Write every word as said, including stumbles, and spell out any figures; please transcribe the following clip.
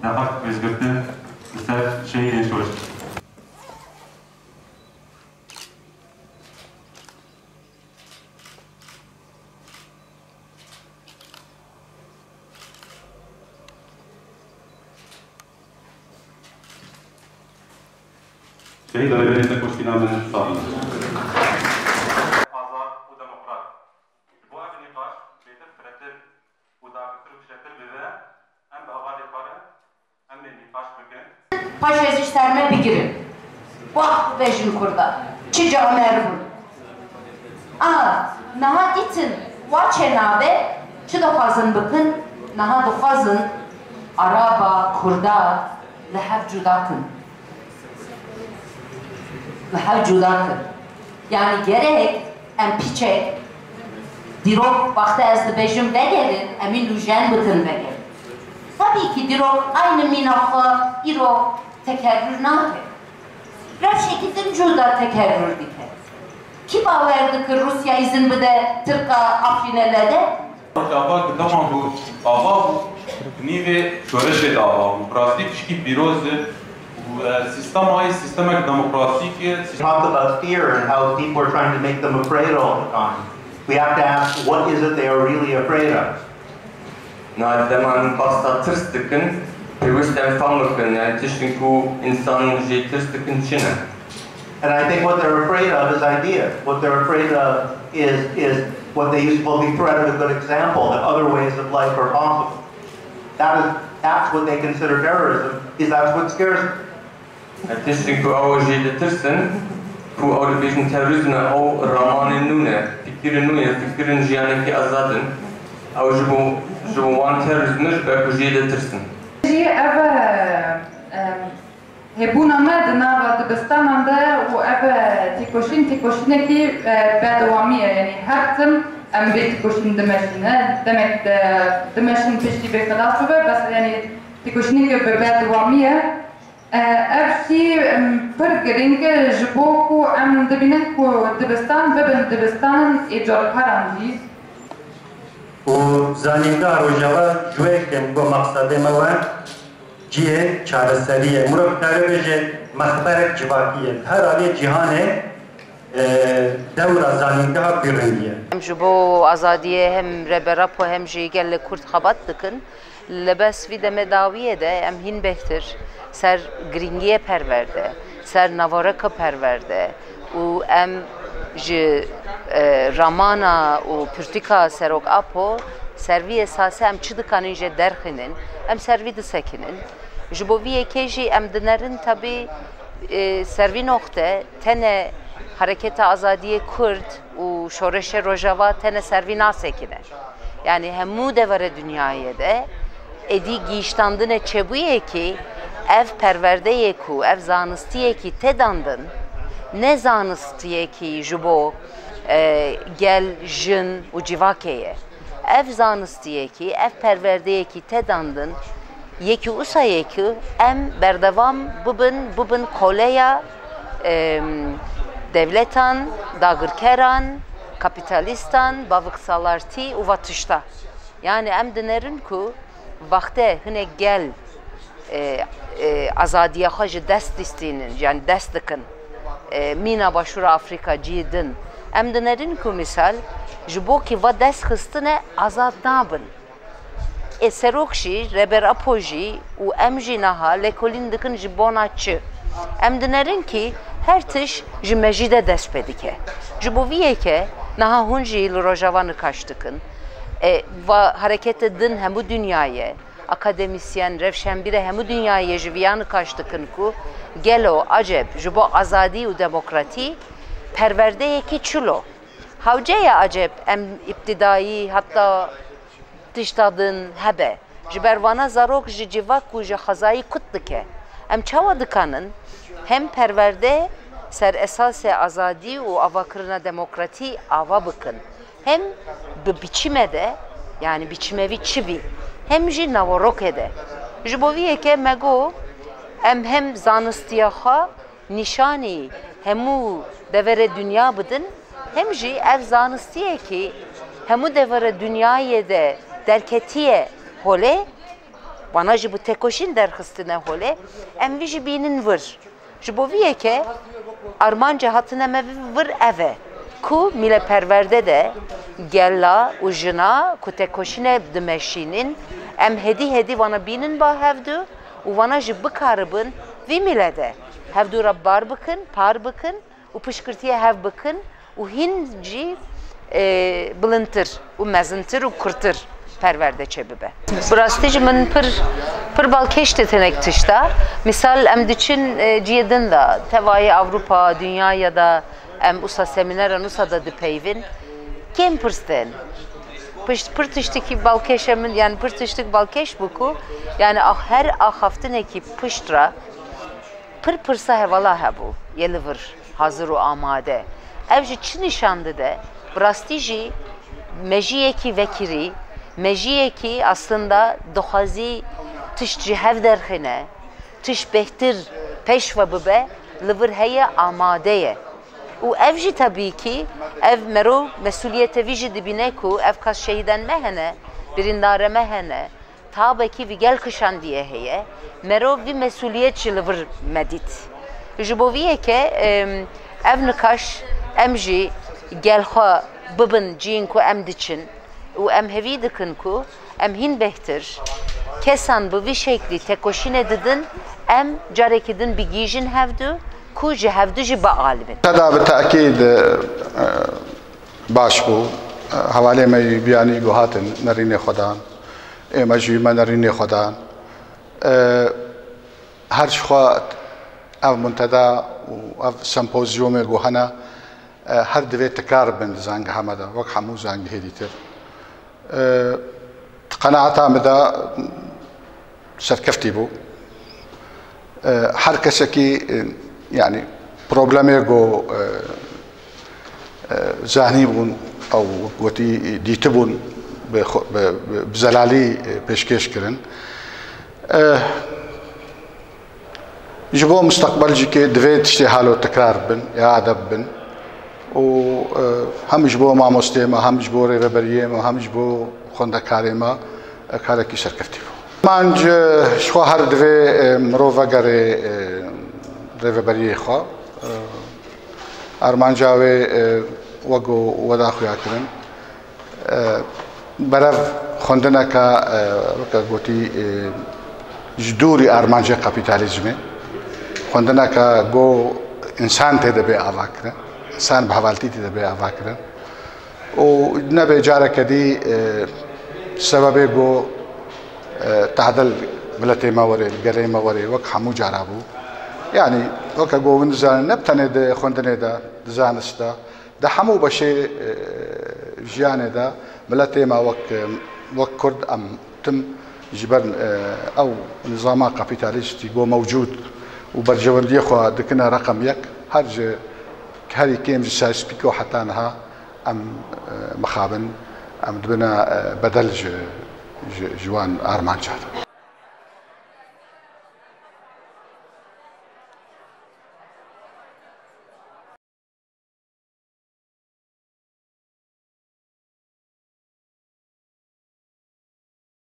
Sebat Êzgirtin li ser şehîdên şoreş. Şehîd Alevên Tekoşîna min sax bin. Azad û demokrat. Ji bo ev nîqaş bêtir firehtir û dagirtir û kişetir bibe, em bi hevalê xwe re em ê nîqaş bikin. Paşê ji ser me bigirin. Wah be jin Kurda, çi caner bûn. A, niha dîtin wa çênabe, çi dixwazin bikin? Niha dixwazin Araba, Kurda li hev cuda kin. Li hev cuda kin. Yani gerek em piçek, dîrok wexte ez dibêjim vegerin, em ê nûjen bikin vegerin. Tabii ki dîrok aynı mîna xwe îro tekerrür nake. Rewşekî din cuda tekerrür dike. Kî bawer dikir Rûsya îzin bide Tirka Afrîne nede? Ava ki dema ku ava bû, nîvê şoreşê de ava bû. Bi rastî tişkî pîroz e û, e, sîstema wî sîstemek demokratîk e. Talk about fear and how people are trying to make them afraid all the time. We have to ask, what is it they are really afraid of? Na dema em behsa tirs dikin, pêwîst em fam bikin, yani tiştên ku însan jê tirs dikin çi ne? And I think what they're afraid of is ideas. What they're afraid of is, is what they used to call the threat of a good example, that other ways of life are possible. That is, that's what they consider terrorism, is that's what scares them. Tiştên ku ew jê ditirsin, ku ew dibêjin terorîzm e, ew ramanên nû ne, fikirên nû ye, fikirên jiyanekî azad in. Ew ji bo, ji bo wan terorîzm e, ji ber ku jê ditirsin. Jî ev, e, e, hêbûna me di nava dibistanan de û ev, e, têkoşîn, têkoşînekî, e, berdewamî ye. Yanî her tim em vê têkoşîn dimeşîne. Demek de dimeşin piştî vê xilas bibe, bes yanî têkoşîneke bi berdewamî ye. E, ev jî, em, pir girîng e ji bo ku em dibînin ku dibistan bibin dibistanên êcarkaran jî. Û zanîngeha Rojava ji wê yekê min got maqsedê me we cihê çareseriyê ye. Mirov dikare bêje mexberek civakî ye. Her aliyê cîhanê e, dewra zanîngeha pir rengî ye. Em ji bo azadiyê hem Rêber Apo hem jî gelê Kurd xebat dikin. Li bes vî demê dawiyê de em hîn bêhtir ser girîngiyê perwerde, ser navareka perwerde û em ji, e, ramana û pirtûka Serok Apo ser vî esasê em çi dikanin jê derxînin, em ser vî disekinin. Ji bo vî yekê jî em dinerin tabî, e, ser vî noxte tenê Hareketa Azadiyê Kurd û Şoreşê Rojava tenê ser vî nasekine. Yanî hemû devera dinyayê de êdî gihîştandine çêbûyekî ev perwerdeyê ku, ev zanistiyekî tê dandin, ne zanistiyekî ji bo, e, gel, jin û civakê ye. Ev zanistiyekî, ev perwerdeyekî tê dandin, yekî wisa yekî em berdewam bibin, bibin koleya, em, dewletan, dagirkeran, kapîtalîstan, baviksalartî û va tişta. Yani em dinerin ku wextê hinek gel, e, e, azadiya xwe ji dest distînin, yani dest dikin, e, mîna Başûra Afrîka cihê din. Em dinerin ku misal, ji bo kî va dest xistine azad nabin. E, Serok jî, Rêber Apo jî û em jî niha lêkolîn dikin ji bona çi? Em dinerin kî her tişt ji mejî de dest pê dike. Ji bo vî yekê niha hûn jî li Rojava nikaş dikin. E, va hareketê din hemû dinyayê, akademîsyen, rewşenbîrê hemû dinyayê ji viya nikaş dikin ku gelo aceb ji bo azadî û demokratî perwerdeyekî çilo? Hewce ye aceb em îbtidayî heta tişta din hebe? Ji ber vana zarok ji civak û ji xwezayî kut dike. Em çawa dikanin hem perwerde ser esasê azadî û avakirina demokratî ava bikin? Hem bi biçîme de, yani biçîme vî çi bî, hem jî naverokê de. Ji bo vî yekê me got, em hem zanistiya xwe nîşanî hemû deverê dinya bidin, hem jî ev zanistiyekî hemû deverê dinyayê de derketiye holê, Vana jî bi tekoşîn derxistine holê, em vî jî bînin vir. Ji bo vî yeke armanca hatine me vir ev e ku mîle perwerde de gela û jina ku tekoşîne dimeşînin, em hêdî hêdî vana bînin ba hevdu û vana jî bikaribin vî mîle de hevdu re bar bikin, par bikin û piştgirtiyê hev bikin û hîn jî, e, bilindtir û mezintir û kurtir perwerde çêbibe. Bi rastî jî min pir, pir balkêş tê tenek tişta. Misal em diçin, e, cihê din de, tevayê Ewropa, dinya ya da em usa semînera nusa da dipeyvin. Kêm pirs tên. Pişt, pir tiştekî balkêşe min, yani pir tiştek balkêş bû ku, yani ah, her axaftinekî pişt re pir pirsa hevala hebû, yê li vir hazir û amade. Ev jî çi nîşan dide? Bi rastî jî mejiyekî vekirî, mejiyekî aslında dixwazî tişt ji hev derxîne, tişt bêhtir pêş ve bibe, li vir heye, amade ye. Û ev jî tebî kî ev mero mesûliyete vî jî dibîne ku ev kas şehîdên me hene, birîndare me hene, tabekî vî gel kişandiye heye, mero vî mesûliyet jî li vir me dît. Ji bo vî yeke, em, ev nikaş em jî gel xwe bibin cihên ku em diçin û em hevî dikin ku em hîn bêhtir kesan bi vî şeklî tekoşînê didin, em carekî din bigihîjin hevdu ku ji hevdu jî bialibin. Teda bi tekîd, e, baş bû. Hevalê me yî biyanî ku hatin nerînê xwe dan. Ê me jî me nerînê xwe dan. E, her ji xwe ev munteda û ev sempozyumê ku hene, e, her divê tikrar bin di zangeha me de, wek hemû zangehê dîtir. E, di qenaeta min de serkeftî bû. E, her kesekî, e, yani problemê ku, e, e, zehnî bûn, ew wekî dîtibûn, bi xwe, bi, bi, bi zelalî, e, pêşkêş kirin. E, Ji bo misteqbel jî kê divê tiştê halo tekrar bin, îade bibin. Û, e, hem ji bo mamosteyê me, hem ji bo rêveberiyê me, hem ji bo xwendekarê me, e, karekî serkeftî bû. Armanc, e, ji xwe her divê, e, mirov vegerê, e, rêveberiyê xwe. E, armanca wê, e, wek ku weda xuya kirin. E, berev xwendineke, e, weke gotî, e, ji dûrî armancê kapîtalîzmê. Xwendineke ku însan tê de bê avakirin, însan bi hevaltî tê de bê avakirin. Û nebe careke dî, e, sebebê ku, e, tehdê li miletê me were, li gelê me were, wek hemû cara bû. Yanî, weke ku hûn dizanin, ne bi tenê di xwendinê de, di zanist de, Di hemû beşê, e, jiyanê de miletê me wek, e, wek Kurd em tim ji ber, e, ew nizama kapîtalîstî ku mewcûd û berjewendiyê xwe dikine reqem yek, her ji, herî kêm ji Sykes-Picot heta niha em, e, mixabin, em dibine, e, bedel ji, ji, ji wan armancan.